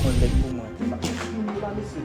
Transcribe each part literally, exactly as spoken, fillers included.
Yon lèt pou mwen. Mwen pa mesye.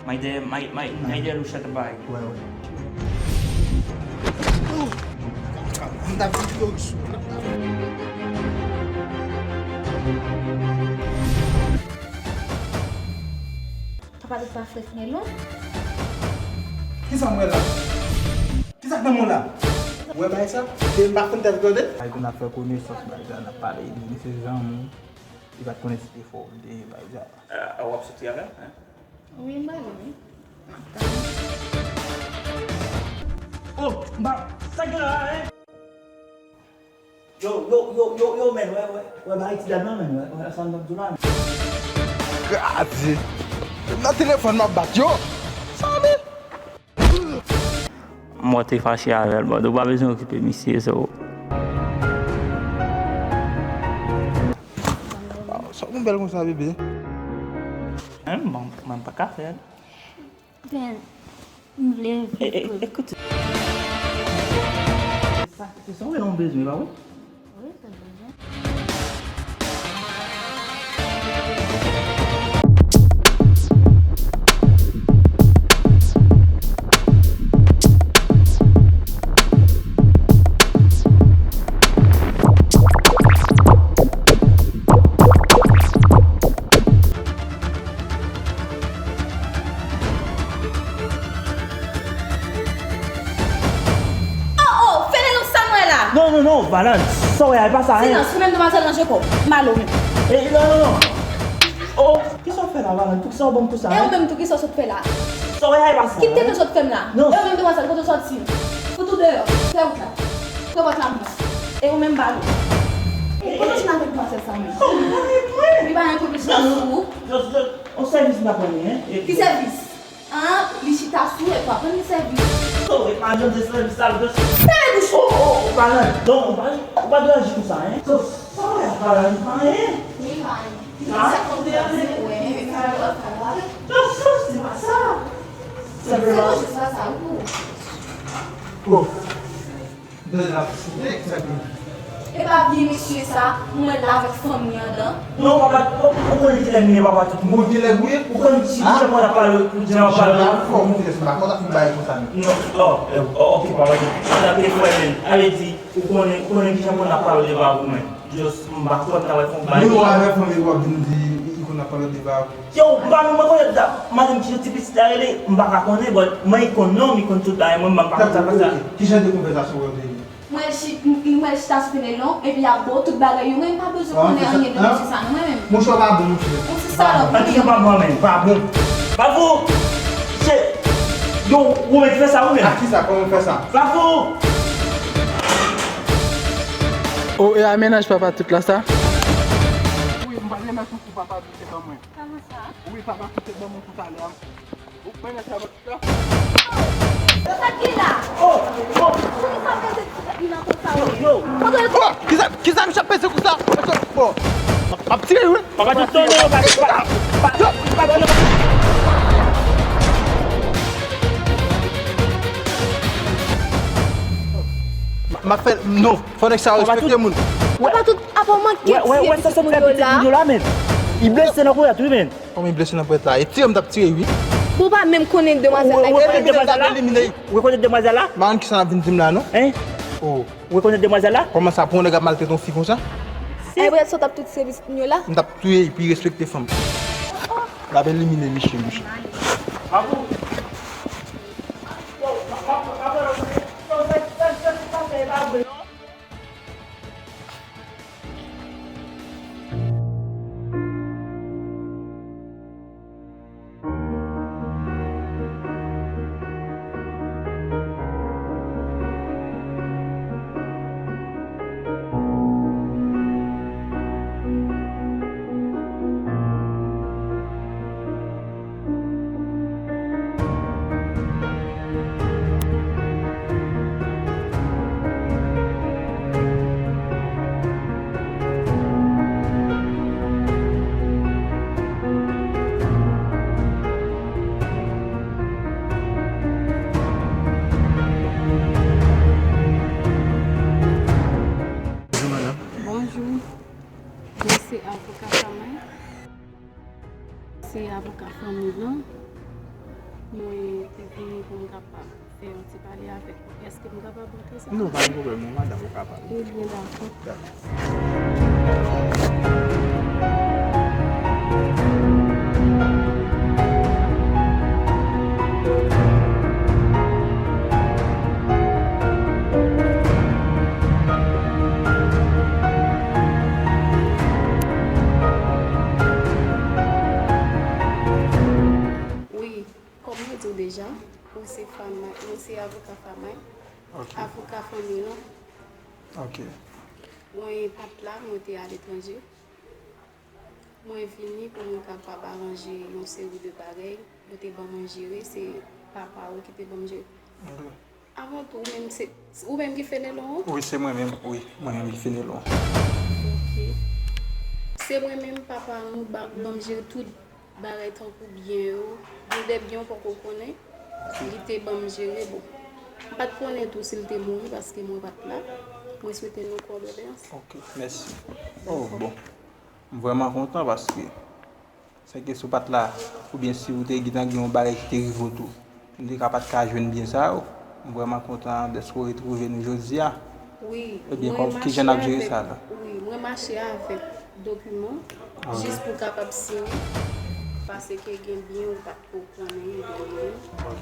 May dèyè, may, may, may dèyè nou chak bay. Wè, wè. M ta fè yon sou. Papa, tout pa frèt, men lon. Kisa m wè la? Kisa k nan men w la? Ou wè bagay sa? Se m pa konn tèt tande. Ay, pou n ap fè konesans, bagay sa, n ap pale, li se zanmi. Li pa t konnen si te fò ou te ye, bagay sa. A, a, w ap soti avè l, hein? Wi, m pale, wi. Oh, m pa, sa gen la, hein? Yo, yo, yo, yo, yo, men, wè, wè, wè, bagay ti dad lan, men, wè, wè, sa m t ap di w la, men. Kraze. Nan telefòn m ap bat yo. Sa men. Mwen te fache avè l, brother. Ou pa bezwen okipe misye, so. Waw, sa w konn bèl konsa, bebe. Mwen, mwen, mwen pa ka fè l. Ben, m vle viv pou li. Ekoute. Sa, se sa w bezwen, pa vre? Wi, se bezwen. Oh, oh, Fenelon, sa m wè la? Non, non, non, Valan, sa w wè a, e pa sa, hein? Silans, ou menm demwazèl ranje kò w. M ale w menm. Eh, non, non, non. Oh, kisa w fè la, Valan? Poukisa w ban m kou sa, hein? E ou menm tou, kisa w sot fè la? Sa w wè a, e pa sa, hein? Ki tèt ou sot fè m la? Non. E ou menm demwazèl, kote w sòti? Fout ou deyò. Fè wout la. Pran pòt la pou mwen. E ou menm, Valan. Eh, kote w jwenn avèk demwazèl sa menm? Oh, mwen, mwen. Li pa gen pwoblèm sou ou. Just, just, on sèvis m t ap rann li, hein? Ki sèvis? Ah, li chita sou ou epi w ap rann li sèvis. So, e pa jan de sèvis sa l just. Fèmen bouch ou! Oh, oh, oh, pa nan. Non, ou pa, ou pa dwe aji konsa, hein. So, sa w wè a, pa nan, li pa anyen. Li pa anyen. Ah, sa konn te ale. Wè, men sa yo ap fè la. Non, sa, se pa sa. Se pa sa, sa ou. Oh. E pa vye mesye sa, mwen la avèk fanmi an dan. Non, papa, ou, ou konnen kilè m ye, papa, tout moun. Ou konnen kilè m ye? Ou konnen ki jan mwen ap pale, ki jan mwen ap pale. Jan mwen ap fè w konfyans, m pa konn ap bay konsa, non. Non, oh, eh, oh, ok, papa, tout sa te fè, men. Ale di, ou konnen, ou konnen ki jan mwen ap pale devan avè w, men. Just, m pa konn, ta wè fon bay. Moun ou avè fanmi w ap vin di, li konn ap pale devan avè w. Yo, m pa menm rekonèt dat madanm ki jan ti pitit la rele, m pa ka konnen, but mwen, li konn non m, li konn tout bagay mwen, m pa konn sa, pa sa. Ki jan de konvèsasyon w te ye? Mwen chi-, m, m, mwen chita sou Fenelon, epi y ap bo tout bagay yo, mwen, m pa bezwen konnen anyen de mesye sa, non, mwen menm. Monchè, w pa bon, monchè. Ou se salòp, wi. Ann, ou pa bon, men. Pa bon. Bravo! Se, yo, ou menm ki fè sa, ou menm? A kisa, kòman w fè sa? Bravo! Oh, e a mennaj papa tout la, sa? Wi, m pa t renmen tou pou papa. Kòman sa? Wi, papa kite ban mwen toutalè a. Ou konnen sa, sa ki la? Oh, oh. Poukisa peze ti tèt li nan konsa, wi? Yo, yo. Oh, kisa, kisa misye ap peze konsa? Oh, m ap tire, wi. Papa, tout ton yo, pa, pa, pa, pa, pa, pa. M ap fè, non. Fò nèg sa yo respekte moun. Papa, tout, apa w manke tiye pitit moun yo la? Li blese nan koyòt, wi, men. Kòman li blese nan pwèt la? E tire m t ap tire, wi. Bon, w pa menm konnen demwazèl la. Ou rekonèt demwazèl la? M pa konn kisa n ap vin di m la, non. Hein? Oh. Ou rekonèt demwazèl la? Kòman sa, pou yon nèg ap maltrete yon fi konsa? Ay, brèf, sa w t ap tout sèvis moun yo la? M t ap touye epi respekte fanm. L ap elimine misye, monchè. Bonjou, madanm. Bonjou. Mwen se avoka Samuel. Se avoka fanmi lan. Mwen te vini pou m kapab fè yon ti pale avèk ou. Èske m kapab rantre sa? Non, pa gen pwoblèm, non, madanm, ou kapab. Ebyen, dakò. Dakò. Wi, kòm mwen di w deja, mwen se Famay, mwen se avoka Famay, avoka fanmi lan. Ok. Mwen pa t la, mwen te aletranje. Mwen vini pou mwen kapab aranje yon seri de bagay. Yo te ban mwen jere, se papa yo ki te ban m jere. Ok. Avan tou, ou menm se, ou menm ki Fenelon an? Wi, se mwen menm, wi, mwen menm ki Fenelon. Ok. Se mwen menm, papa an ba, ban m jere tout bagay tankou byen yo. Gen de byen ou poko konnen, li te ban m jere, bon. M pa t konnen tou si l te mouri paske mwen pa t la. Mwen swete nou kondoleyans. Ok, mèsi. Oh, bon. M vrèman kontan paske sèke si w pa t la, oubyen si w te gentan gen yon bagay ki te rive w tou, m te ka pa t ka jwenn byen sa yo. M vrèman kontan dèske w retwouve nou jodi a. Wi, ebyen, mwen kòm, kijan n ap mache jere avèk, sa la? Wi, mwen mache avèk dokiman, ah, wi, jis pou kapab siyen, paske gen byen ou pa t ko konnen de li menm. Ok.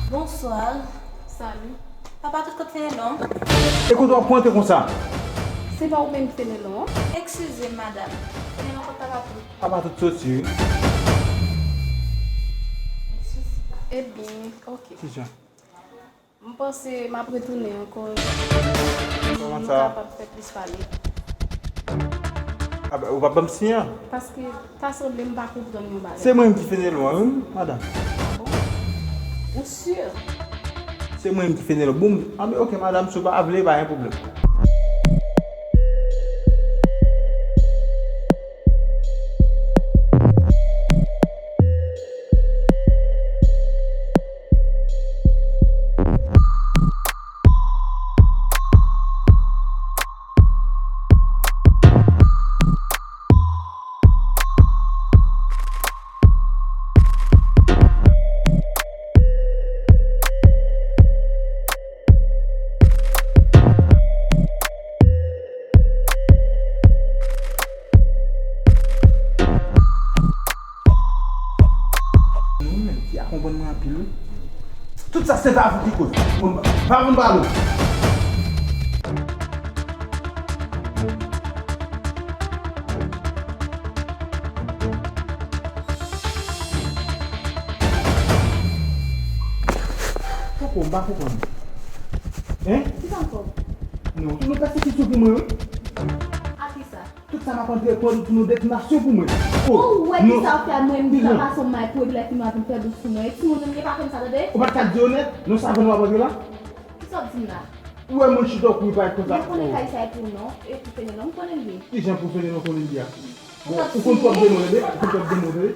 Bonswa. Salut. Papa tout kot Fenelon? E kote w ap pointe konsa? Se pa ou menm Fenelon an? Eskize m, madanm. Fenelon kot papa tout? Papa tout soti, wi. Ebyen, ok. Kijan? M panse m ap retounen ankò. Kòman sa? Nou kapab fè plis pale. Ah ben, ou pa ban m siy an? Paske ta sanble m pa konprann yon bagay. Se mwen menm ki Fenelon an, wi, madanm. Ah bon? Ou si? Se mwen menm ki Fenelon. Bon, ah ben, ok, madanm, si w pa vle, pa gen pwoblèm. Non, men, fi a konprann mwen anpil, wi. Tout sa, se pa vou ki koz. Bon, pa vin pale. Poko, m pa konprann. Hein? Ki sa ankò? Non, tout nou pèsekisyon pou mwen, wi. A ki sa? Tout sa m ap antreprendre pou nou detonasyon pou mwen. Oh, ou wè ki sa w fè a mwen, m sa pase yon may pou epi lè fini w ap vin fè bouch sou mwen. E timoun, m pa konn sa, tande? Ou pa t ka di yo nèt, non, sa vre nou ap antre la? Ki sa w di m la? Ou wè moun chita w kouri parèt konsa. Mwen konnen kay sa e pou non, epi Fenelon, m konnen l byen. Kijan pou Fenelon konnen l byen? Bon, ou konn pwòp de non, tande? Ou konn pwòp de non, tande?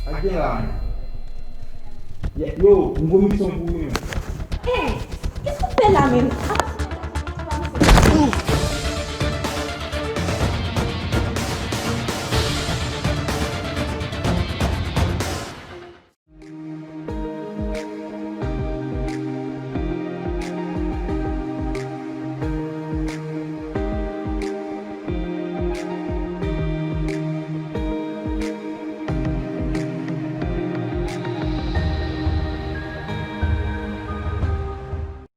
Ak gen la. Yo, m gon misyon pou ou menm. Hey, kèske w fè la menm? Apa